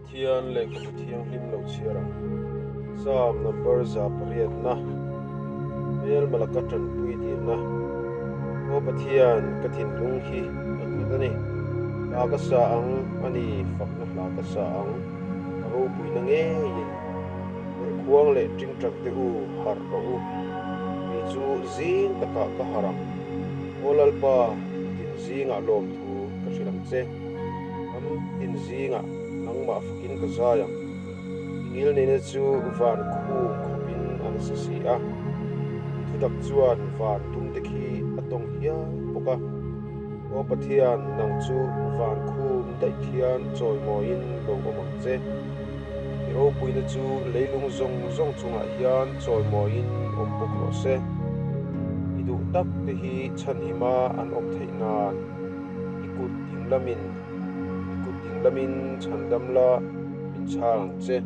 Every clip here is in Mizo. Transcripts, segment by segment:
Pathian lehkhabu thianghlim lo chhiar ang. Psalm number 108na, Hmelma laka tanpui dilna. Aw Pathian, ka thinlung hi a nghet a ni. Hla ka sa ang a ni, fakna hla ka sa ang, ka ropuina ngeiin. Perhkhuang leh tingtang te u, harh rawh u. Kei chu zing takah ka harh ang. Aw Lalpa, tin zingah lawmthu ka hrilh ang che. Ram tin zingah nangmah fakin ka zai ang. I ngilneihna chu van khum khawpin a nasa si a. I thutak chuan van tumte khi a tawng hial bawk a. Aw Pathian, nang chu van khum daih khian chawimawiin lo awm ang che. I ropuina chu leilung zawng zawng chungah hian chawimawiin awm bawk rawh se. I duh tak te hi chhanhima an awm theih nan. I kut ding lamin, i kut ding lamin chhandam la min chhang ang che.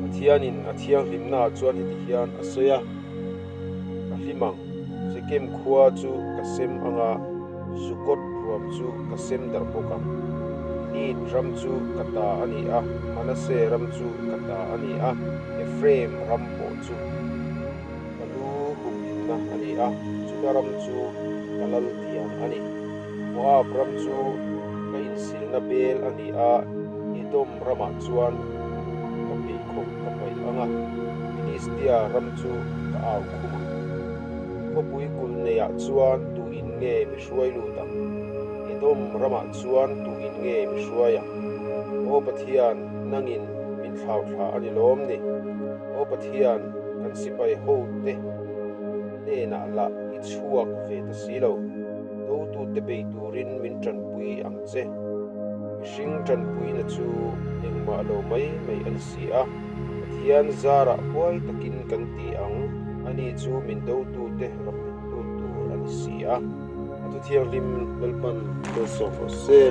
Pathianin a thianghlimnaah chuan heti hian a sawi a, Ka hlim ang, Sekem khua chu ka sem anga Sukot ruam chu ka sem darh bawk ang. Gilead ram chu ka ta a ni a, Manasseh ram chu ka ta a ni a, Ephraim ram pawh chu. Ka lu humhimna a ni a, Juda ram chu ka lal tiang a ni. Moab ram chu ka insilna bel a ni a, Edom ramah chuan ka pheikhawk ka paih ang a, Philistia ram chu ka au khum ang. Khawpui kulh neiah chuan tuin nge mi hruai lut ang? Edom ramah chuan tuin nge mi hruai ang? Aw Pathian, nangin min thlauthla a ni lawm ni? Aw Pathian, kan sipai hote hnenah lah i chhuak ve ta si lo. Dotute bei turin min tanpui ang che. Mihring tanpuina chu engmah lo mai mai a ni si a. Pathian zarah huai takin kan ti ang, ani chu min dotute rapbettu tur a ni si a. A thu thianghlim Lalpan malsawm rawh se.